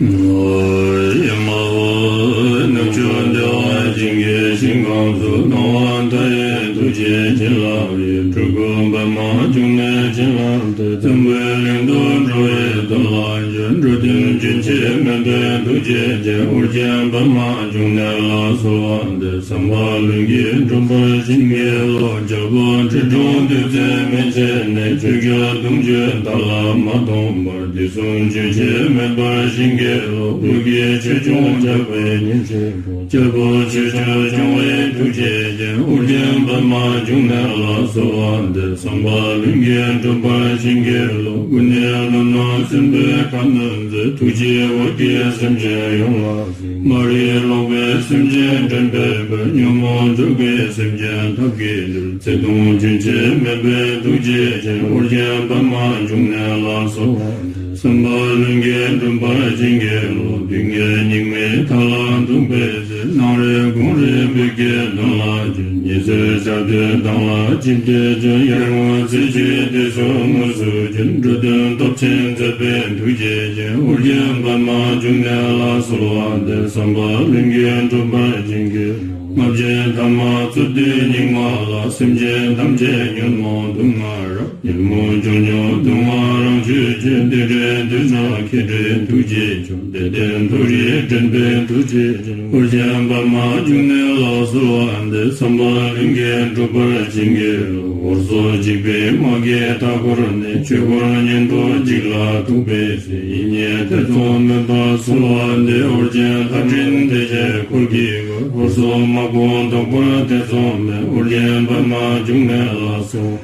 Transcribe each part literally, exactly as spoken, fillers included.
ཡ་མ་ཧོ། ནུབ་ཕྱོགས་བདེ་བ་ཅན་གྱི་ཞིང་ཁམས་སུ། སྣང་བ་མཐའ་ཡས་ཐུགས་རྗེ་བྱིན་རླབས་ཀྱིས། སྤྲུལ་སྐུ་པདྨ་འབྱུང་གནས་བྱིན་བརླབས་ཏེ། འཛམ་བུའི་གླིང་དུ་འགྲོ་བའི་དོན་ལ་འགྱུར། འགྲོ་དོན་རྒྱུན་ཆད་མེད་པའི་ཐུགས་རྗེ་ཅན། ཨོ་རྒྱན་པདྨ་འབྱུང་གནས་ལ་གསོལ་བ་འདེབས། བསམ་པ་ལྷུན་གྱིས་འགྲུབ་པར་བྱིན་གྱིས་རློབས། རྒྱལ་པོ་ཁྲི་སྲོང་ལྡེ་བཙན་མན་ཆད་ནས། ཆོས་རྒྱལ་གདུང་བརྒྱུད་བདག་ལ་མ་སྟོངས་བར། དུས་གསུམ་རྒྱུན་ཆད་མེད་པར་བྱིན་གྱིས་རློབས། བོད་ཀྱི་ཆོས་སྐྱོང་ཇག་པའི་གཉེན་གཅིག་པུ། རྒྱལ་པོ་ཆོས་སྐྱོང་སྐྱོང་བའི་ཐུགས་རྗེ་ཅན། ཨོ་རྒྱན་པདྨ་འབྱུང་གནས་ལ་གསོལ་བ་འདེབས། བསམ་པ་ལྷུན་གྱིས་འགྲུབ་པར་བྱིན་གྱིས་རློབས། ཀུན་ནས་བློ་རྣོ་སྲིན་པོའི་ཁ་གནོན་མཛད། ཐུགས་རྗེས་འོད་ཀྱིས་སེམས་ཅན་ཡོངས་ལ། མ་རིག་ལོག་པའི་སེམས་ཅན་འདྲེན་པའི་དཔལ། ཉོན་མོངས་འཇུག་པའི་སེམས་ཅན་ཐབས་ཀྱིས་འདུལ། བརྩེ་གདུང་རྒྱུན་ཆད་མེད་པའི་ཐུགས་རྗེ་ཅན། ཨོ་རྒྱན་པདྨ་འབྱུང་གནས་ལ་གསོལ་བ་འདེབས། བསམ་པ་ལྷུན་གྱིས་འགྲུབ་པར་བྱིན་གྱིས་རློབས། སྡུག་བསྔལ་སྙིགས་མའི་མཐའ་ལ་ཐུག་པའི་ཚེ། སྣང་རེ་དགོངས་རེ་བོད་ཀྱི་དོན་ལ་བྱོན། ཉི་ཟེར་ལྕགས་ཀྱུ་མདངས་ལ་ཅིབས་ཏེ་བྱོན། ཡར་ངོ་ཚེས་བཅུའི་དུས་སུ་དངོས་སུ་བྱོན། འགྲོ་དོན་སྟོབས་ཆེན་མཛད་པའི་ཐུགས་རྗེ་ཅན། ཨོ་རྒྱན་པདྨ་འབྱུང་གནས་ལ་གསོལ་བ་འདེབས། བསམ་པ་ལྷུན་གྱིས་འགྲུབ་པར་བྱིན་གྱིས་རློབས། ལྔ་བརྒྱའི་ཐ་མ་རྩོད་དུས་སྙིགས་མ་ལ། སེམས་ཅན་ཐམས་ཅད་ཉོན་མོངས་དུག་ལྔ་རབ། ཉོན་མོངས་འཇོམས་མྱུར་དུག་ལྔ་རང་ཆོས་ཅན། དེ་འདྲའི་དུས་ན་མཁྱེན་བརྩེ་ཐུགས་རྗེ་ཆེ། དད་ལྡན་མཐོ་རིས་འདྲེན་པའི་ཐུགས་རྗེ་ཅན། ཨོ་རྒྱན་པདྨ་འབྱུང་གནས་ལ་གསོལ་བ་འདེབས། བསམ་པ་ལྷུན་གྱིས་འགྲུབ་པར་བྱིན་གྱིས་རློབས། འོལ་ཚོད་འཇིགས་པའི་དམག་གིས་མཐའ་བསྐོར་ནས། ཆོས་འཁོར་གཉན་པོ་འཇིག་ལ་ཐུག་པའི་ཚེ། ཡིད་གཉིས་ཐེ་ཚོམ་མེད་པར་གསོལ་བ་འདེབས། ཨོ་རྒྱན་ལྷ་འདྲེ་སྡེ་བརྒྱད་འཁོར་གྱིས་བསྐོར། འོལ་ཚོད་དམག་དཔུང་བཟློག་པར་ཐེ་ཚོམ་མེད། ཨོ་རྒྱན་པདྨ་འབྱུང་གནས་ལ་གསོལ།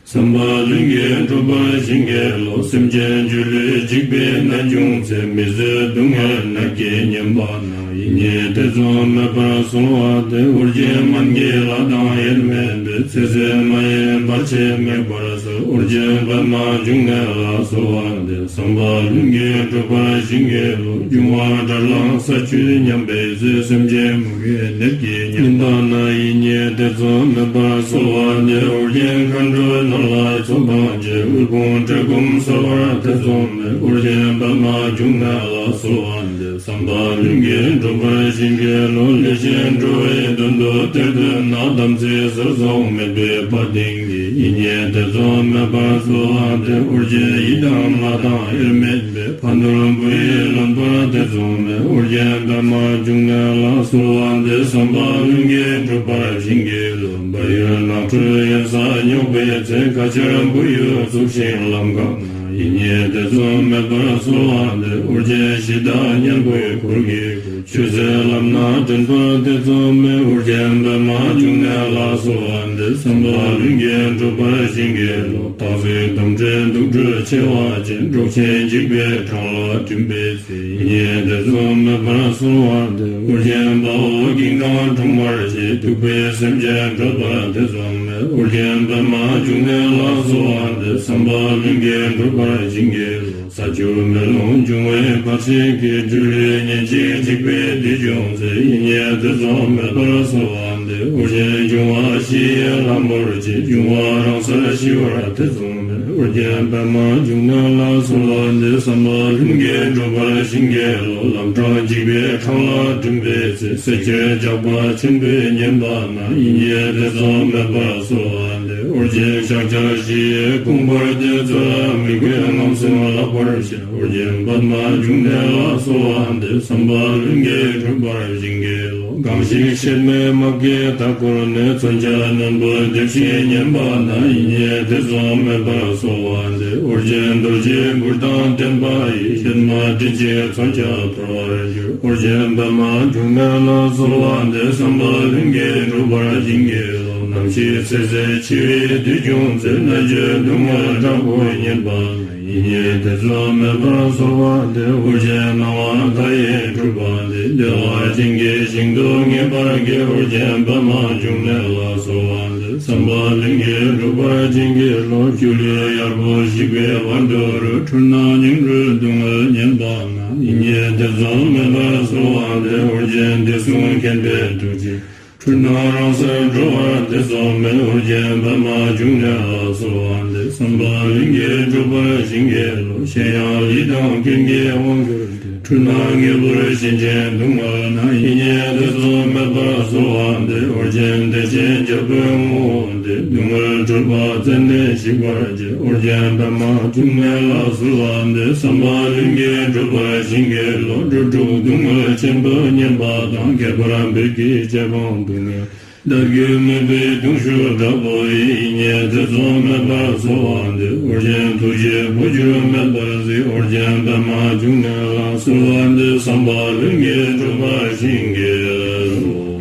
བསམ་པ་ལྷུན་གྱིས་འགྲུབ་པར་བྱིན་གྱིས་རློབས། སེམས་ཅན་སྒྱུ་ལུས་འཇིག་པའི་ནད་བྱུང་ཚེ། མི་བཟོད་སྡུག་བསྔལ་ནད་ཀྱིས་ཉེན་པ་ན། ཡིད་གཉིས་ཐེ་ཚོམ་མེད་པར་གསོལ་བ་འདེབས། ཨོ་རྒྱན་སྨན་གྱི་བླ་དང་དབྱེར་མེད་པའི། ཚེ་ཟད་མ་ཡིན་བར་ཆད་མེད་པར་སེལ། ཨོ་རྒྱན་པདྨ་འབྱུང་གནས་ལ་གསོལ་བ་འདེབས། བསམ་པ་ལྷུན་གྱིས་འགྲུབ་པར་བྱིན་གྱིས་རློབས། འབྱུང་བ་དགྲར་ལངས་ས་བཅུད་ཉམས་པའི་ཚེ། སེམས་ཅན་མུ་གེའི་ནད་ཀྱིས་ཉེན་པ་ན། ཡིད་གཉིས་ཐེ་ཚོམ་མེད་པར་གསོལ་བ་འདེབས། ཨོ་རྒྱན་མཁའ་འགྲོའི་ནོར་ལྷ་ཚོགས་དང་བཅས། དབུལ་ཕོངས་བཀྲེས་སྐོམ་སེལ་བར་ཐེ་ཚོམ་མེད། ཨོ་རྒྱན་པདྨ་འབྱུང་གནས་ལ་གསོལ་བ་འདེབས། བསམ་པ་ལྷུན་གྱིས་འགྲུབ་པར་བྱིན་གྱིས་རློབས། ལས་ཅན་འགྲོ་བའི་དོན་དུ་གཏེར་འདོན་ན། དམ་ཚིག་ཟེར་སོགས་མེད་པའི་དཔའ་གདེང་གིས། ཡིད་གཉིས་ཐེ་ཚོམ་མེད་པར་གསོལ་བ་འདེབས། ཨོ་རྒྱན་ཡི་དམ་ལྷ་དང་དབྱེར་མེད་པའི། ཕ་ནོར་བུ་ཡིས་ལོན་པར་ཐེ་ཚོམ་མེད། ཨོ་རྒྱན་པདྨ་འབྱུང་གནས་ལ་གསོལ་བ་འདེབས། བསམ་པ་ལྷུན་གྱིས་འགྲུབ་པར་བྱིན་གྱིས་རློབས། བལ་ཡུལ་ནགས་ཁྲོད་གཡུལ་ས་སྙོགས་པའི་ཚེ། ཁ་ཆར་བུ་ཡུག་འཚུབས་ཤིང་ལམ་འགགས་ན། ཡིད་གཉིས་ཐེ་ཚོམ་མེད་པར་གསོལ་བ་འདེབས། ཨོ་རྒྱན་གཞི་བདག་གཉན་པོའི་འཁོར་གྱིས་བསྐོར། ཆོས་ཟེར་ལམ་སྣ་འདྲེན་པར་ཐེ་ཚོམ་མེད། ཨོ་རྒྱན་པདྨ་འབྱུང་གནས་ལ་གསོལ་བ་འདེབས། བསམ་པ་ལྷུན་གྱིས་འགྲུབ་པར་བྱིན་གྱིས་རློབས། སྟག་གཟིག་དོམ་དྲེད་དུག་སྦྲུལ་མཆེ་བ་ཅན། འབྲོག་ཆེན་འཇིགས་པའི་འཕྲང་ལ་འགྲིམ་པའི་ཚེ། ཡིད་གཉིས་ཐེ་ཚོམ་མེད་པར་གསོལ་བ་འདེབས། ཨོ་རྒྱན་དཔའ་བོ་བགེགས་དང་འཁྲུག་པར་བྱེད། གདུག་པའི་སེམས་ཅན་སྐྲོད་པར་ཐེ་ཚོམ་མེད། ཨོ་རྒྱན་པདྨ་འབྱུང་གནས་ལ་གསོལ་བ་འདེབས། བསམ་པ་ལྷུན་གྱིས་འགྲུབ་པར་བྱིན་གྱིས་རློབས། ས་ཆུ་མེ་རླུང་འབྱུང་བའི་བར་ཆད་ཀྱིས། སྒྱུ་ལུས་ཉིན་གཅིག་འཇིག་པའི་དུས་བྱུང་ཚེ། ཡིད་གཉིས་ཐེ་ཚོམ་མེད་པར་གསོལ་བ་འདེབས། ཨོ་རྒྱན་འབྱུང་བ་བཞི་ཡི་ལྷ་མོར་བཅས། འབྱུང་བ་རང་སར་ཞི་བར་ཐེ་ཚོམ་མེད། ཨོ་རྒྱན་པདྨ་འབྱུང་གནས་ལ་གསོལ་བ་འདེབས། བསམ་པ་ལྷུན་གྱིས་འགྲུབ་པར་བྱིན་གྱིས་རློབས། ལམ་འཕྲང་འཇིགས་པའི་འཕྲང་ལ་འགྲིམ་པའི་ཚེ། བསད་ཁྱེར་ཇག་པ་ཆེན་པོས་ཉེན་པ་ན། ཡིད་གཉིས་ཐེ་ཚོམ་མེད་པར་གསོལ་བ་འདེབས། ཨོ་རྒྱན་ཕྱག་རྒྱ་བཞི་ཡི་དགོངས་པར་ལྡན། རྩོད་ལ་མི་འགོད་རྔམ་སེམས་བརླག་པར་བྱ། ཨོ་རྒྱན་པདྨ་འབྱུང་གནས་ལ་གསོལ་བ་འདེབས། བསམ་པ་ལྷུན་གྱིས་འགྲུབ་པར་བྱིན་གྱིས་རློབས། གང་ཞིག་གཤེད་མའི་དམག་གིས་མཐའ་བསྐོར་ནས། མཚོན་ཆ་རྣོན་པོས་འདེབས་ཤིང་ཉེན་པ་ན། ཡིད་གཉིས་ཐེ་ཚོམ་མེད་པར་གསོལ་བ་འདེབས། ཨོ་རྒྱན་རྡོ་རྗེའི་མགུར་དང་ལྡན་པ་ཡིས། གཤེད་མ་མགྲིན་གཅིག་མཚོན་ཆ་འཐོར་བར་འགྱུར། ཨོ་རྒྱན་པདྨ་འབྱུང་གནས་ལ་གསོལ་བ་འདེབས། བསམ་པ་ལྷུན་གྱིས་འགྲུབ་པར་བྱིན་གྱིས་རློབས། ནམ་ཞིག་ཚེ་ཟད་འཆི་བའི་དུས་བྱུང་ཚེ། མནར་གཅོད་སྡུག་བསྔལ་དྲག་པོས་ཉེན་པ་ན། ཡིད་གཉིས་ཐེ་ཚོམ་མེད་པར་གསོལ་བ་འདེབས། ཨོ་རྒྱན་སྣང་བ་མཐའ་ཡས་སྤྲུལ་པ་འདི། བདེ་བ་ཅན་གྱི་ཞིང་དུ་ངེས་པར་སྐྱེ། ཨོ་རྒྱན་པདྨ་འབྱུང་གནས་ལ་གསོལ་བ་འདེབས། བསམ་པ་ལྷུན་གྱིས་འགྲུབ་པར་བྱིན་གྱིས་རློབས། སྒྱུ་ལུས་གཡར་པོ་ཞིག་པའི་བར་དོ་རུ། འཁྲུལ་སྣང་ཉིང་འཁྲུལ་སྡུག་བསྔལ་ཉེན་པ་ན། ཡིད་གཉིས་ཐེ་ཚོམ་མེད་པར་གསོལ་བ་འདེབས། ཨོ་རྒྱན་བདེ་སྲུང་མཁྱེན་པའི་ཐུགས་རྗེས། འཁྲུལ་སྣང་རང་སར་གྲོལ་བ་དེ་ཚོགས་མེད། ཨོ་རྒྱན་པདྨ་འབྱུང་གནས་ལ་གསོལ་བ་འདེབས། བསམ་པ་ལྷུན་གྱིས་འགྲུབ་པར་བྱིན་གྱིས་རློབས། གཞན་ཡང་ཡིད་དང་རྐྱེན་གྱིས་དབང་གྱུར་ཏེ། འཁྲུལ་སྣང་ངེས་པར་ཞེན་ཅིང་སྡུག་བསྔལ་ན། ཡིད་གཉིས་དེ་ཚོགས་མེད་པར་གསོལ་བ་འདེབས། ཨོ་རྒྱན་བདེ་ཆེན་རྒྱལ་པོའི་ངོ་བོ་སྟེ། སྡུག་བསྔལ་འཁྲུལ་པ་རྩད་ནས་ཞིག་པར་བྱེད། ཨོ་རྒྱན་པདྨ་འབྱུང་གནས་ལ་གསོལ་བ་འདེབས། བསམ་པ་ལྷུན་གྱིས་འགྲུབ་པར་བྱིན་གྱིས་རློབས། འགྲོ་དྲུག་སྡུག་བསྔལ་ཆེན་པོ་ཉམས་པ་དང་། ཁྱད་པར་བོད་ཀྱི་རྗེ་འབངས་སྡུག་བསྔལ་བརྡར་གྱི་མུན་པའི་གདུང་ཤུགས་དྲག་པོ་ཡིས། ཡིད་གཉིས་དེ་ཚོགས་མེད་པར་གསོལ་བ་འདེབས། ཨོ་རྒྱན་ཐུགས་རྗེས་འཕོ་འགྱུར་མེད་པར་གཟིགས། ཨོ་རྒྱན་པདྨ་འབྱུང་གནས་ལ་གསོལ་བ་འདེབས། བསམ་པ་ལྷུན་གྱིས་འགྲུབ་པར་བྱིན་གྱིས་རློབས།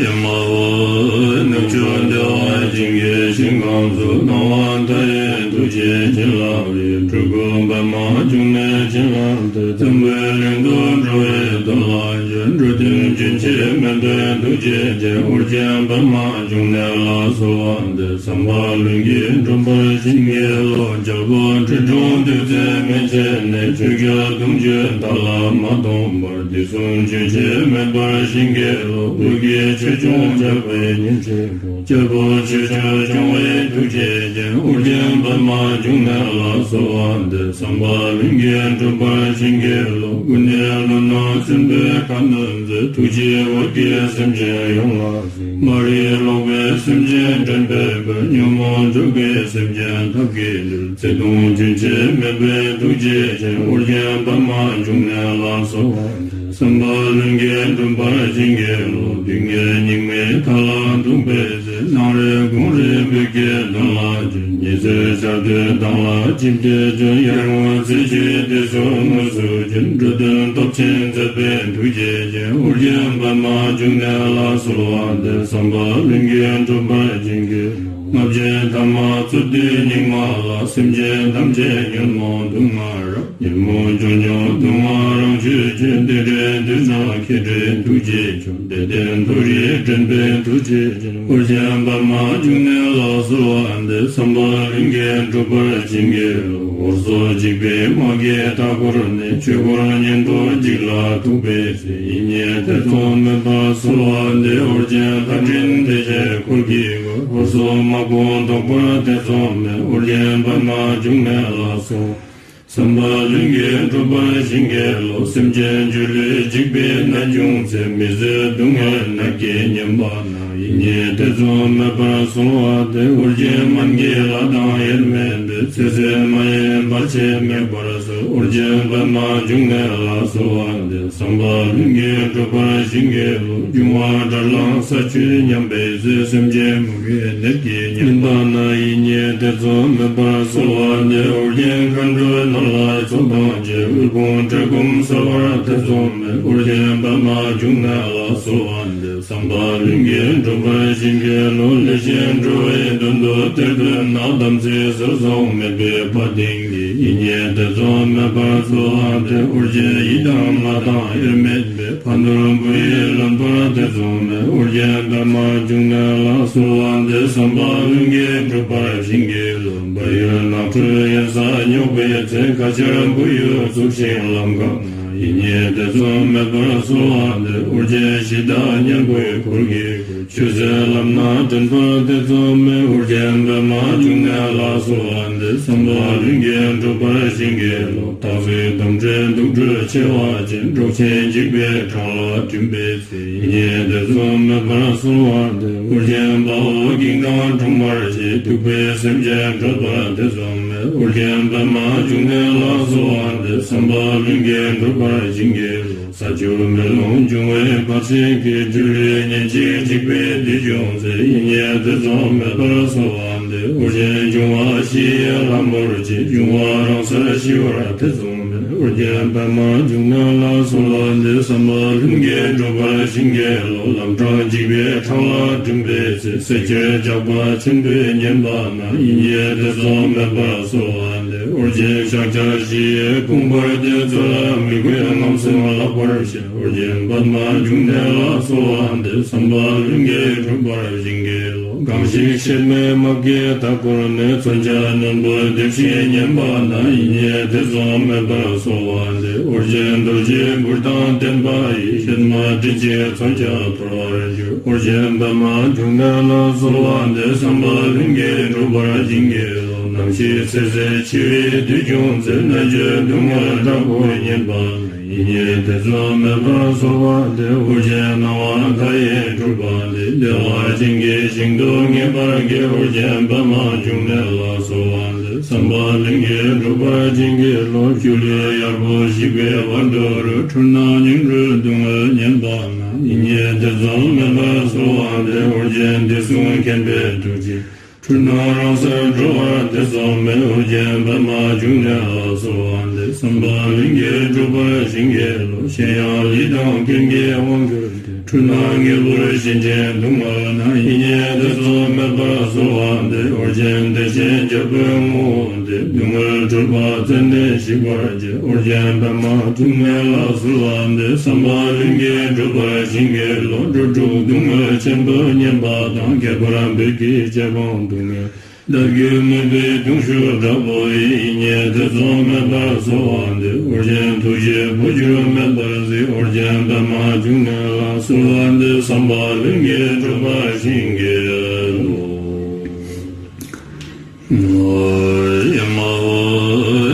ཨེ་མ་ཧོ། ནུབ་ཕྱོགས་བདེ་བ་ཅན་གྱི་ཞིང་ཁམས་སུ། སྣང་བ་མཐའ་ཡས་ཐུགས་རྗེའི་བྱིན་རླབས་ཀྱིས། སྤྲུལ་སྐུ་པདྨ་འབྱུང་གནས་བྱིན་རླབས་ཏེ། འཛམ་བུའི་གླིང་དུ་འགྲོ་བའི་དོན་ལ་འགྱུར། འགྲོ་དོན་རྒྱུན་ཆད་མེད་པའི་ཐུགས་རྗེ་ཅན། ཨོ་རྒྱན་པདྨ་འབྱུང་གནས་ལ་གསོལ་བ་འདེབས། བསམ་པ་ལྷུན་གྱིས་འགྲུབ་པར་བྱིན་གྱིས་རློབས། རྒྱལ་པོ་ཁྲི་སྲོང་ལྡེ་བཙན་མན་ཆད་ནས། ཆོས་རྒྱལ་གདུང་བརྒྱུད་མཐའ་ལ་མ་སྟོངས་བར། དུས་གསུམ་རྒྱུན་ཆད་མེད་པར་བྱིན་གྱིས་རློབས། བོད་ཀྱི་ཆོས་སྐྱོང་ཇག་པའི་གཉེན་གཅིག་པུ། རྒྱལ་པོ་ཆོས་སྐྱོང་སྐྱོང་བའི་ཐུགས་རྗེ་ཅན། ཨོ་རྒྱན་པདྨ་འབྱུང་གནས་ལ་གསོལ་བ་འདེབས། བསམ་པ་ལྷུན་གྱིས་འགྲུབ་པར་བྱིན་གྱིས་རློབས། ཀུན་ནས་ཀླུ་ནག་སྲིན་པོའི་ཁ་གནོན་མཛད། ཐུགས་རྗེས་འོད་ཀྱིས་སེམས་ཅན་ཡོངས་ལ་གཟིགས། མ་རིག་ལོག་པའི་སེམས་ཅན་འདྲེན་པའི་དཔལ། ཉོན་མོངས་འཇུག་པའི་སེམས་ཅན་ཐབས་ཀྱིས་འདུལ། བརྩེ་གདུང་རྒྱུན་ཆད་མེད་པའི་ཐུགས་རྗེ་ཅན། ཨོ་རྒྱན་པདྨ་འབྱུང་གནས་ལ་གསོལ་བ་འདེབས། བསམ་པ་ལྷུན་གྱིས་འགྲུབ་པར་བྱིན་གྱིས་རློབས། སྡུག་བསྔལ་སྙིགས་མའི་མཐའ་ལ་ལྟུང་བའི་ཚེ། སྣང་རེ་དགོངས་རེ་བོད་ཀྱི་དོན་ལ་བྱོན། ཉི་ཚེ་ཆར་དུས་མདངས་ལ་ཆིབས་ཏེ་བྱོན། ཡར་ངོ་ཚེས་བཅུའི་དུས་སུ་དངོས་སུ་བྱོན། འགྲོ་དོན་སྟོབས་ཆེན་མཛད་པའི་ཐུགས་རྗེ་ཅན། ཨོ་རྒྱན་པདྨ་འབྱུང་གནས་ལ་གསོལ་བ་འདེབས། བསམ་པ་ལྷུན་གྱིས་འགྲུབ་པར་བྱིན་གྱིས་རློབས། ལྔ་བརྒྱའི་ཐ་མ་རྩུབ་ཏུ་སྙིགས་མ་ལ། སེམས་ཅན་ཐམས་ཅད་ཉོན་མོངས་དུག་ལྔས་རབ། ཉོན་མོངས་ཆོས་སྐྱོང་དུག་ལྔ་རང་ཆོས་ཅན། དེ་འདྲའི་དུས་ན་མཁྱེན་བརྩེ་ཐུགས་རྗེ་ཆུང་། དད་ལྡན་མཐོ་རིས་འདྲེན་པའི་ཐུགས་རྗེ་ཅན། ཨོ་རྒྱན་པདྨ་འབྱུང་གནས་ལ་གསོལ་བ་འདེབས། བསམ་པ་ལྷུན་གྱིས་འགྲུབ་པར་བྱིན་གྱིས་རློབས། འོ་ཟོ་འཇིགས་པའི་དམག་གིས་མཐའ་བསྐོར་ནས། ཆོས་འཁོར་གཉན་པོ་འཇིག་ལ་ཐུག་པའི་ཚེ། ཡིད་གཉིས་ཐེ་ཚོམ་མེད་པར་གསོལ་བ་འདེབས། ཨོ་རྒྱན་ལྷ་འདྲེ་འདི་ཞེས་འཁོར་གྱིས་བསྐོར། འོ་ཟོ་དམག་དཔུང་བཟློག་པར་ཐེ་ཚོམ་མེད། ཨོ་རྒྱན་པདྨ་འབྱུང་གནས་ལ་གསོལ། བསམ་པ་ལྷུན་གྱིས་འགྲུབ་པར་བྱིན་གྱིས་རློབས། སེམས་ཅན་སྒྱུ་ལུས་འཇིག་པའི་ནད་བྱུང་ཚེ། མི་བཟོད་སྡུག་བསྔལ་ནད་ཀྱིས་ཉེན་པ་ན། ཡིད་གཉིས་ཐེ་ཚོམ་མེད་པར་གསོལ་བ་འདེབས། ཨོ་རྒྱན་མན་གྱི་ལྷ་དང་དབྱེར་མེད་པས། ཚེ་ཟད་མ་ཡིན་བར་ཆད་མེད་པར་སོལ། ཨོ་རྒྱན་པདྨ་འབྱུང་གནས་ལ་གསོལ་བ་འདེབས། བསམ་པ་ལྷུན་གྱིས་འགྲུབ་པར་བྱིན་གྱིས་རློབས། འབྱུང་བ་དགྲར་ལངས་ས་བཅུད་ཉམས་པའི་ཚེ། སེམས་ཅན་མུ་གེའི་ནད་ཀྱིས་ཉེན་པ་ན། ཡིད་གཉིས་ཐེ་ཚོམ་མེད་པར་གསོལ་བ་འདེབས། ཨོ་རྒྱན་མཁའ་འགྲོའི་ནོར་ལྷ་ཚོགས་དང་བཅས། དབུལ་ཕོངས་བཀྲེས་སྐོམ་སེལ་བར་ཐེ་ཚོམ་མེད། ཨོ་རྒྱན་པདྨ་འབྱུང་གནས་ལ་གསོལ་བ་འདེབས། བསམ་པ་ལྷུན་གྱིས་འགྲུབ་པར་བྱིན་གྱིས་རློབས། ལས་ཅན་འགྲོ་བའི་དོན་དུ་གཏེར་འདོན་ན། དམ་ཚིག་ཟེར་སོགས་མེད་པའི་དཔའ་གདེང་གིས། ཡིད་གཉིས་ཐེ་ཚོམ་མེད་པར་གསོལ་བ་འདེབས། ཨོ་རྒྱན་ཡི་དམ་ལྷ་དང་དབྱེར་མེད་པས། ཕ་ནོར་བུ་ཡིས་ལོན་པར་ཐེ་ཚོམ་མེད། ཨོ་རྒྱན་པདྨ་འབྱུང་གནས་ལ་གསོལ་བ་འདེབས། བསམ་པ་ལྷུན་གྱིས་འགྲུབ་པར་བྱིན་གྱིས་རློབས། བལ་ཡུལ་ནགས་ཁྲོད་གཡན་ས་སྙོགས་པའི་ཚེ། ཁ་ཆར་བུ་ཡུག་འཚུབས་ཤིང་ལམ་འགག་ན། ཡིད་གཉིས་ཐེ་ཚོམ་མེད་པར་གསོལ་བ་འདེབས། ཨོ་རྒྱན་གཞི་བདག་གཉན་པོའི་འཁོར་གྱིས་བསྐོར། ཆོས་ཟེར་ལམ་སྣ་འདྲེན་པར་ཐེ་ཚོམ་མེད། ཨོ་རྒྱན་པདྨ་འབྱུང་གནས་ལ་གསོལ་བ་འདེབས། བསམ་པ་ལྷུན་གྱིས་འགྲུབ་པར་བྱིན་གྱིས་རློབས། སྟག་གཟིག་དོམ་དྲེད་དུག་སྦྲུལ་མཆེ་བ་ཅན། འབྲོག་ཆེན་འཇིགས་པའི་འཕྲང་ལ་འགྲིམ་པའི་ཚེ། ཡིད་གཉིས་ཐེ་ཚོམ་མེད་པར་གསོལ་བ་འདེབས། ཨོ་རྒྱན་དཔའ་བོ་གིང་དང་འཁྲུག་པར་བྱེད། གདུག་པའི་སེམས་ཅན་སྐྲོད་པར་ཐེ་ཚོམ་མེད། ཨོ་རྒྱན་པདྨ་འབྱུང་གནས་ལ་གསོལ་བ་འདེབས། བསམ་པ་ལྷུན་གྱིས་འགྲུབ་པར་བྱིན་གྱིས་རློབས། ས་ཆུ་མེ་རླུང་འབྱུང་བའི་བར་ཆད་ཀྱིས། སྒྱུ་ལུས་ཉེན་ཅིང་འཇིགས་པའི་དུས་བྱུང་ཚེ། ཡིད་གཉིས་ཐེ་ཚོམ་མེད་པར་གསོལ་བ་འདེབས། ཨོ་རྒྱན་འབྱུང་བ་བཞི་ཡི་ལྷ་མོར་བཅས། འབྱུང་བ་རང་སར་ཞི་བར་ཐེ་ཚོམ་མེད། ཨོ་རྒྱན་པདྨ་འབྱུང་གནས་ལ་གསོལ་བ་འདེབས། བསམ་པ་ལྷུན་གྱིས་འགྲུབ་པར་བྱིན་གྱིས་རློབས། ལམ་འཕྲང་འཇིགས་པའི་འཕྲང་ལ་འགྲིམ་པའི་ཚེ། བསད་ཁྱེར་ཇག་པ་ཆེན་པོས་ཉེན་པ་ན། ཡིད་གཉིས་ཐེ་ཚོམ་མེད་པར་གསོལ་བ་འདེབས། ཨོ་རྒྱན་ཕྱག་རྒྱ་བཞི་ཡི་དཔུང་པ་སྟེ། ཚུར་ལ་མི་མགོའི་རྔམ་སེམས་བརླག་པར་བྱེད། ཨོ་རྒྱན་པདྨ་འབྱུང་གནས་ལ་གསོལ་བ་འདེབས། བསམ་པ་ལྷུན་གྱིས་འགྲུབ་པར་བྱིན་གྱིས་རློབས། གང་ཞིག་གཤེད་མའི་དམག་གིས་མཐའ་བསྐོར་ནས། མཚོན་ཆ་རྣོན་པོས་འདེབས་ཤིང་ཉེན་པ་ན། ཡིད་གཉིས་ཐེ་ཚོམ་མེད་པར་གསོལ་བ་འདེབས། ཨོ་རྒྱན་རྡོ་རྗེའི་གུར་དང་ལྡན་པ་ཡིས། གཤེད་མ་སྲིན་གྱི་མཚོན་ཆ་འཐོར་བར་འགྱུར། ཨོ་རྒྱན་པདྨ་འབྱུང་གནས་ལ་གསོལ་བ་འདེབས། བསམ་པ་ལྷུན་གྱིས་འགྲུབ་པར་བྱིན་གྱིས་རློབས། ནམ་ཞིག་ཚེ་ཟད་འཆི་བའི་དུས་བྱུང་ཚེ། གནད་གཅོད་སྡུག་བསྔལ་དྲག་པོས་ཉེན་པ་ན། ཡིད་གཉིས་ཐེ་ཚོམ་མེད་པར་གསོལ་བ་འདེབས། ཨོ་རྒྱན་སྣང་བ་མཐའ་ཡས་སྤྲུལ་པ་འདི། བདེ་བ་ཅན་གྱི་ཞིང་དུ་ངེས་པར་སྐྱེ། ཨོ་རྒྱན་པདྨ་འབྱུང་གནས་ལ་གསོལ་བ་འདེབས། བསམ་པ་ལྷུན་གྱིས་འགྲུབ་པར་བྱིན་གྱིས་རློབས། སྒྱུ་ལུས་གཡར་པོ་ཞིག་པའི་བར་དོ་རུ། འཁྲུལ་སྣང་ཉིང་འཁྲུལ་སྡུག་བསྔལ་ཉེན་པ་ན། ཡིད་གཉིས་ཐེ་ཚོམ་མེད་པར་གསོལ་བ་འདེབས། ཨོ་རྒྱན་དུས་གསུམ་མཁྱེན་པའི་ཐུགས་རྗེས། འཁྲུལ་སྣང་རང་སར་གྲོལ་བར་ཐེ་ཚོམ་མེད། ཨོ་རྒྱན་པདྨ་འབྱུང་གནས་ལ་གསོལ་བ་འདེབས། བསམ་པ་ལྷུན་གྱིས་འགྲུབ་པར་བྱིན་གྱིས་རློབས། གཞན་ཡང་ལུས་དང་རྐྱེན་གྱིས་དབང་གྱུར་ཏེ། འཁྲུལ་སྣང་ངེས་པར་ཞེན་ཅིང་སྡུག་བསྔལ་ན། ཡིད་གཉིས་ཐེ་ཚོམ་མེད་པར་གསོལ་བ་འདེབས། ཨོ་རྒྱན་བདེ་ཆེན་རྒྱལ་པོའི་ངོ་བོ་འདི། སྡུག་བསྔལ་འཁྲུལ་པ་རྩད་ནས་ཞིག་པར་བྱེད། ཨོ་རྒྱན་པདྨ་འབྱུང་གནས་ལ་གསོལ་བ་འདེབས། བསམ་པ་ལྷུན་གྱིས་འགྲུབ་པར་བྱིན་གྱིས་རློབས། འགྲོ་དྲུག་སྡུག་བསྔལ་ཆེན་པོས་ཉེན་པ་དང་། ཁྱད་པར་བོད་ཀྱི་རྗེ་འབངས་སྡུག་བསྔལ། བདག་གིས་མོས་པའི་གདུང་ཤུགས་དྲག་པོ་ཡིས། ཡིད་གཉིས་ཐེ་ཚོམ་མེད་པར་གསོལ་བ་འདེབས། ཨོ་རྒྱན་ཐུགས་རྗེས་འཕོ་འགྱུར་མེད་པར་གཟིགས། ཨོ་རྒྱན་པདྨ་འབྱུང་གནས་ལ་གསོལ་བ་འདེབས། བསམ་པ་ལྷུན་གྱིས་འགྲུབ་པར་བྱིན་གྱིས་རློབས། ཨེ་མ་ཧོ།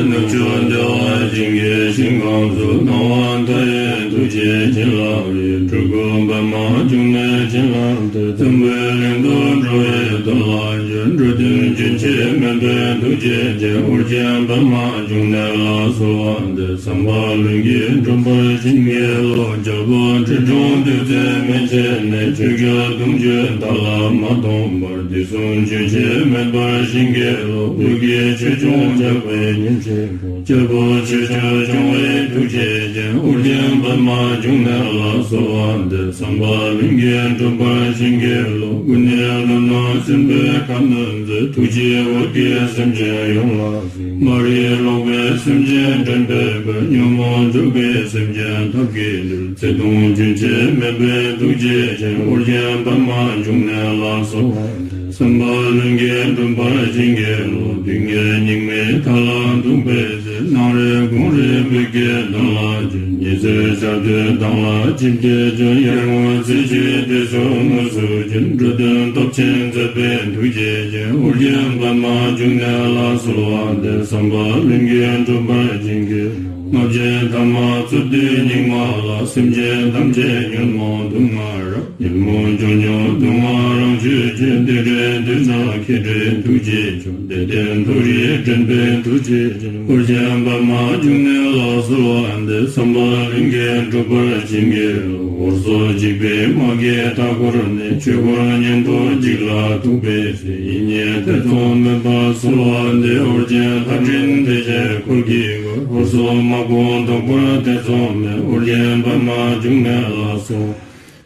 ནུབ་ཕྱོགས་བདེ་བ་ཅན་གྱི་ཞིང་ཁམས་སུ། སྣང་བ་མཐའ་ཡས་ཐུགས་རྗེ་བྱིན་རླབས་ཡིས། སྤྲུལ་སྐུ་པདྨ་འབྱུང་གནས་བྱིན་རླབས་ཏེ། འཛམ་བུའི་གླིང་དུ་འགྲོ་བའི་དོན་ལ་འགྱུར། འགྲོ་དོན་རྒྱུན་ཆད་མེད་པའི་ཐུགས་རྗེ་ཅན། ཨོ་རྒྱན་པདྨ་འབྱུང་གནས་ལ་གསོལ་བ་འདེབས། བསམ་པ་ལྷུན་གྱིས་འགྲུབ་པར་བྱིན་གྱིས་རློབས། རྒྱལ་པོ་ཁྲི་སྲོང་ལྡེའུ་བཙན་མན་ཆད་ནས། ཆོས་རྒྱལ་གདུང་བརྒྱུད་མཐའ་ལ་མ་སྟོངས་པར། དུས་གསུམ་རྒྱུན་ཆད་མེད་པར་བྱིན་གྱིས་རློབས། བོད་ཀྱི་ཆོས་སྐྱོང་ཇག་པའི་གཉེན་གཅིག་པུ། རྒྱལ་པོ་ཆོས་སྐྱོང་སྐྱོང་བའི་ཐུགས་རྗེ་ཅན། ཨོ་རྒྱན་པདྨ་འབྱུང་གནས་ལ་གསོལ་བ་འདེབས། བསམ་པ་ལྷུན་གྱིས་འགྲུབ་པར་བྱིན་གྱིས་རློབས། ཀུན་ནས་ཀླུ་ནག་སྲིན་པོའི་ཁ་གནོན་མཛད། ཐུགས་རྗེས་འོད་ཀྱིས་སེམས་ཅན་ཡོངས་ལ་གཟིགས། མ་རིག་ལོག་པའི་སེམས་ཅན་འདྲེན་པའི་སྒོས། ཉོན་མོངས་འཇུག་པའི་སེམས་ཅན་ཐབས་ཀྱིས་འདུལ། བརྩེ་གདུང་རྒྱུན་ཆད་མེད་པའི་ཐུགས་རྗེ་ཅན། ཨོ་རྒྱན་པདྨ་འབྱུང་གནས་ལ་གསོལ་བ་འདེབས། བསམ་པ་ལྷུན་གྱིས་འགྲུབ་པར་བྱིན་གྱིས་རློབས། སྡུག་བསྔལ་སྙིགས་མའི་མཐའ་ལ་ཐུག་པའི་ཚེ། སྣང་རེ་དགོངས་རེ་བོད་ཀྱི་དོན་ལ་བྱོན། ཉི་ཚེ་ཆར་དུས་མདངས་ལ་ཆིབས་ཏེ་བྱོན། ཡར་ངོ་ཚེས་བཅུའི་དུས་སུ་དངོས་སུ་བྱོན། འགྲོ་དོན་སྟོབས་ཆེན་མཛད་པའི་ཐུགས་རྗེ་ཅན། ཨོ་རྒྱན་པདྨ་འབྱུང་གནས་ལ་གསོལ་བ་འདེབས། བསམ་པ་ལྷུན་གྱིས་འགྲུབ་པར་བྱིན་གྱིས་རློབས། ལྔ་བརྒྱའི་ཐ་མ་རྩོད་དུས་སྙིགས་མ་ལ། སེམས་ཅན་ཐམས་ཅད་ཉོན་མོངས་དུག་ལྔ་རབ། ཉོན་མོངས་ཆོས་ཉིད་དུག་ལྔ་རང་ཆོས་ཅན། དེ་འདྲའི་དུས་ན་མཁྱེན་བརྩེ་ཐུགས་རྗེ་ཆུང་། དད་ལྡན་མཐོ་རིས་འདྲེན་པའི་ཐུགས་རྗེ་ཅན། ཨོ་རྒྱན་པདྨ་འབྱུང་གནས་ལ་གསོལ་བ་འདེབས། བསམ་པ་ལྷུན་གྱིས་འགྲུབ་པར་བྱིན་གྱིས་རློབས། ཧོར་སོག་འཇིགས་པའི་དམག་གིས་མཐའ་བསྐོར་ནས། ཆོས་འཁོར་ཉན་ཐོས་འཇིག་ལ་ཐུག་པའི་ཚེ། ཡིད་གཉིས་ཐེ་ཚོམ་མེད་པར་གསོལ་བ་འདེབས། ཨོ་རྒྱན་ལྷ་འདྲེན་དེ་བཞིན་འཁོར་གྱིས་བསྐོར། ཧོར་སོག་དམག་དཔུང་བཟློག་པར་ཐེ་ཚོམ་མེད། ཨོ་རྒྱན་པདྨ་འབྱུང་གནས་ལ་གསོལ།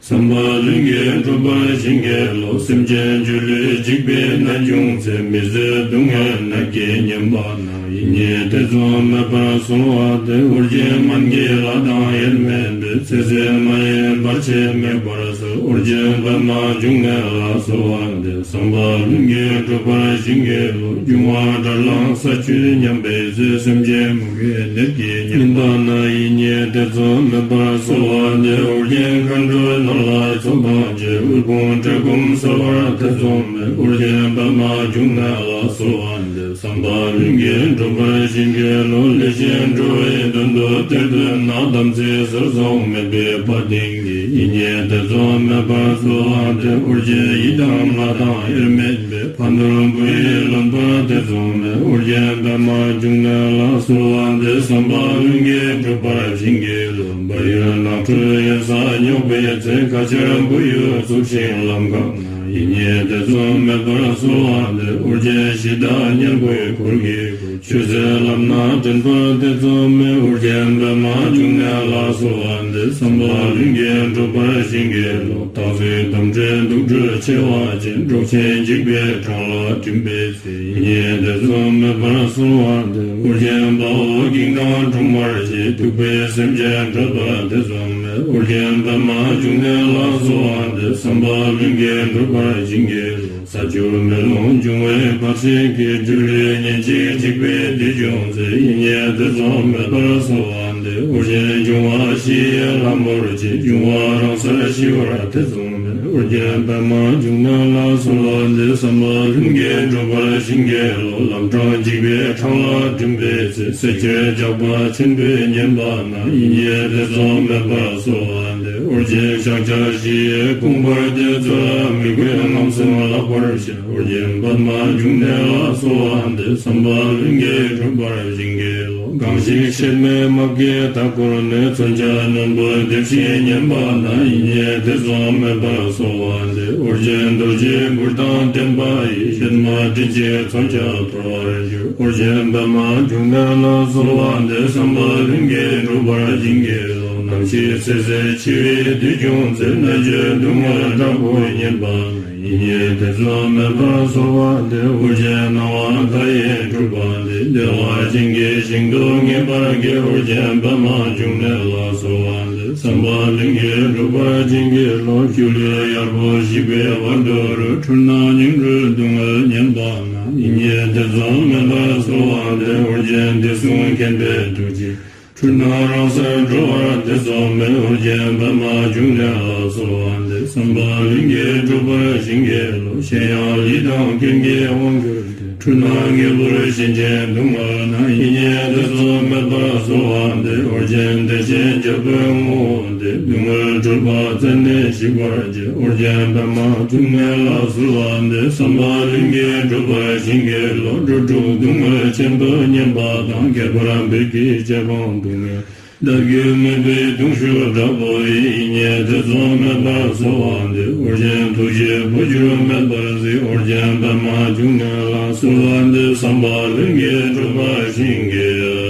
བསམ་པ་ལྷུན་གྱིས་འགྲུབ་པར་བྱིན་གྱིས་རློབས། སེམས་ཅན་སྒྱུ་ལུས་འཇིག་པའི་ནད་བྱུང་ཚེ། མི་བཟོད་སྡུག་བསྔལ་ནད་ཀྱིས་ཉེན་པ་ན། ཡིད་གཉིས་ཐེ་ཚོམ་མེད་པར་གསོལ་བ་འདེབས། ཨོ་རྒྱན་སྨན་གྱི་བླ་དང་དབྱེར་མེད་པའི། ཚེ་ཟད་མ་ཡིན་བར་ཆད་མེད་པར་གསོལ། ཨོ་རྒྱན་པདྨ་འབྱུང་གནས་ལ་གསོལ་བ་འདེབས། བསམ་པ་ལྷུན་གྱིས་འགྲུབ་པར་བྱིན་གྱིས་རློབས། འབྱུང་བ་དགྲར་ལངས་ས་བཅུད་ཉམས་པའི་ཚེ། སེམས་ཅན་མུ་གེའི་ནད་ཀྱིས་ཉེན་པ་ན། ཡིད་གཉིས་ཐེ་ཚོམ་མེད་པར་གསོལ་བ་འདེབས། ཨོ་རྒྱན་མཁའ་འགྲོའི་ནོར་ལྷ་ཚོགས་དང་བཅས། དབུལ་ཕོངས་བཀྲེས་སྐོམ་སེལ་བར་ཐེ་ཚོམ་མེད། ཨོ་རྒྱན་པདྨ་འབྱུང་གནས་ལ་གསོལ་བ་འདེབས། བསམ་པ་ལྷུན་གྱིས་འགྲུབ་པར་བྱིན་གྱིས་རློབས། ལེགས་བཤད་འགྲོ་བའི་དོན་དུ་གཏེར་འདོན་ན། དམ་ཚིག་ཟོལ་ཟོག་མེད་པའི་དཔའ་གདེང་གིས། ཡིད་གཉིས་ཐེ་ཚོམ་མེད་པར་གསོལ་བ་འདེབས། ཨོ་རྒྱན་ཡི་དམ་ལྷ་དང་དབྱེར་མེད་པའི། ཕ་ནོར་བུ་ཡིས་ལོན་པར་ཐེ་ཚོམ་མེད། ཨོ་རྒྱན་པདྨ་འབྱུང་གནས་ལ་གསོལ་བ་འདེབས། བསམ་པ་ལྷུན་གྱིས་འགྲུབ་པར་བྱིན་གྱིས་རློབས། བལ་ཡུལ་ནགས་ཁྲོད་གཡུལ་ས་སྙོགས་པའི་ཚེ། ཁ་ཆར་བུ་ཡུག་འཚུབས་ཤིང་ལམ་འགགས་ན། ཡིད་གཉིས་ཐེ་ཚོམ་མེད་པར་གསོལ་བ་འདེབས། ཨོ་རྒྱན་གཞི་བདག་གཉན་པོའི་འཁོར་གྱིས་བསྐོར། ཆོས་ཟེར་ལམ་སྣ་འདྲེན་པར་ཐེ་ཚོམ་མེད། ཨོ་རྒྱན་པདྨ་འབྱུང་གནས་ལ་གསོལ་བ་འདེབས། བསམ་པ་ལྷུན་གྱིས་འགྲུབ་པར་བྱིན་གྱིས་རློབས། སྟག་གཟིག་དམ་ཁྲོད་དུག་སྦྲུལ་མཆེ་བ་ཅན། འབྲོག་ཆེན་འཇིགས་པའི་འཕྲང་ལ་འགྲིམ་པའི་ཚེ། ཡིད་དེ་ཙམ་མེད་པར་གསོལ་བ་འདེབས། ཨོ་རྒྱན་དཔའ་བོ་གིང་དང་འཁྲུག་མར་བྱེད། གདུག་པའི་སེམས་ཅན་སྐྲོད་པ་དེ་ཙམ་མེད། ཨོ་རྒྱན་པདྨ་འབྱུང་གནས་ལ་གསོལ་བ་འདེབས། བསམ་པ་ལྷུན་གྱིས་འགྲུབ་པར་བྱིན་གྱིས་རློབས། ས་བཅུ་མེ་ལོང་འབྱུང་བའི་བར་ཆད་ཀྱིས། སྒྱུ་ལུས་ཉེན་ཅིང་འཇིགས་པའི་སྡིག་ཅུང་ཟད། ཡིད་གཉིས་དེ་ཙམ་མེད་པར་གསོལ་བ་འདེབས། ཨོ་རྒྱན་འབྱུང་བ་བཞི་ཡི་ལྷ་མོར་བཅས། འབྱུང་བ་རང་སར་ཞི་བར་དེ་ཙམ་མེད། ཨོ་རྒྱན་པདྨ་འབྱུང་གནས་ལ་གསོལ་བ་འདེབས། བསམ་པ་ལྷུན་གྱིས་འགྲུབ་པར་བྱིན་གྱིས་རློབས། ལམ་འཕྲང་འཇིགས་པའི་འཕྲང་ལ་འགྲིམ་པའི་ཚེ། སྲིད་ཕྱིར་ཇག་པ་ཆེན་པོས་ཉེན་པ་ན། ཡིད་གཉིས་དེ་ཙམ་མེད་པར་གསོལ་བ་འདེབས། ཨོ་རྒྱན་ཕྱག་རྒྱ་བཞི་ཡི་དགོངས་པར་ལྡན། རྩོད་ལ་མི་གུས་རྔམ་སེམས་བརླག་པར་བྱ། ཨོ་རྒྱན་པདྨ་འབྱུང་གནས་ལ་གསོལ་བ་འདེབས། བསམ་པ་ལྷུན་གྱིས་འགྲུབ་པར་བྱིན་གྱིས་རློབས། གང་ཞིག་གཤེད་མའི་དམག་གིས་མཐའ་བསྐོར་ནས། མཚོན་ཆ་རྣོན་པོས་འདེབས་ཤིང་ཉེན་པ་ན། ཡིད་གཉིས་དེ་ཙམ་མེད་པར་གསོལ་བ་འདེབས། ཨོ་རྒྱན་རྡོ་རྗེའི་གུར་དང་ལྡན་པ་ཡིས། གཤེད་མ་སྲིན་པོའི་མཚོན་ཆ་འཐོར་བར་འགྱུར། ཨོ་རྒྱན་པདྨ་འབྱུང་གནས་ལ་གསོལ་བ་འདེབས། བསམ་པ་ལྷུན་གྱིས་འགྲུབ་པར་བྱིན་གྱིས་རློབས། ནམ་ཞིག་ཚེ་ཟད་འཆི་བའི་སྡིག་ཅུང་ཟད། གནད་གཅོད་སྡུག་བསྔལ་དྲག་པོས་ཉེན་པ་ན། ཡིད་གཉིས་དེ་ཙམ་མེད་པར་གསོལ་བ་འདེབས། ཨོ་རྒྱན་སྣང་བ་མཐའ་ཡས་སྤྲུལ་པ་འདི། བདེ་བ་ཅན་གྱི་ཞིང་དུ་ངེས་པར་སྐྱེ། ཨོ་རྒྱན་པདྨ་འབྱུང་གནས་ལ་གསོལ་བ་འདེབས། བསམ་པ་ལྷུན་གྱིས་འགྲུབ་པར་བྱིན་གྱིས་རློབས། སྒྱུ་ལུས་གཡར་པོ་ཞིག་པའི་བར་དོ་རུ། འཁྲུལ་སྣང་ཉིང་འཁྲུལ་སྡུག་བསྔལ་ཉེན་པ་ན། ཡིད་གཉིས་དེ་ཙམ་མེད་པར་གསོལ་བ་འདེབས། ཨོ་རྒྱན་བདེ་སྲུང་མཁྱེན་པའི་ཐུགས་རྗེས། འཁྲུལ་སྣང་རང་སར་གྲོལ་བར་དེ་ཙམ་མེད། ཨོ་རྒྱན་པདྨ་འབྱུང་གནས་ལ་གསོལ་བ་འདེབས། བསམ་པ་ལྷུན་གྱིས་འགྲུབ་པར་བྱིན་གྱིས་རློབས། གཞན་ཡང་ཡིད་དང་སྐྱོན་གྱིས་དབང་གྱུར་ཏེ། འཁྲུལ་སྣང་ངེས་པར་ཞེན་ཅིང་སྡུག་བསྔལ་ན། ཡིད་གཉིས་དེ་ཙམ་མེད་པར་གསོལ་བ་འདེབས། ཨོ་རྒྱན་བདེ་ཆེན་རྒྱལ་པོའི་ངོ་བོ་སྟེ། སྡུག་བསྔལ་འཁྲུལ་པ་རྩད་ནས་ཞིག་པར་བྱེད། ཨོ་རྒྱན་པདྨ་འབྱུང་གནས་ལ་གསོལ་བ་འདེབས། བསམ་པ་ལྷུན་གྱིས་འགྲུབ་པར་བྱིན་གྱིས་རློབས། འགྲོ་དྲུག་སྡུག་བསྔལ་ཆེན་པོ་ཉེན་པ་དང་། ཁྱད་པར་བོད་ཀྱི་རྗེ་འབངས་སྡུག་བསྔལ། བདག་རྒྱུད་མེད་པའི་གདུང་ཤུགས་དྲག་པོ་ཡིས། ཡིད་གཉིས་དེ་ཙམ་མེད་པར་གསོལ་བ་འདེབས། ཨོ་རྒྱན་ཐུགས་རྗེས་འཕོ་འགྱུར་མེད་པར་གཟིགས། ཨོ་རྒྱན་པདྨ་འབྱུང་གནས་ལ་གསོལ་བ་འདེབས། བསམ་པ་ལྷུན་གྱིས་འགྲུབ་པར་བྱིན་གྱིས།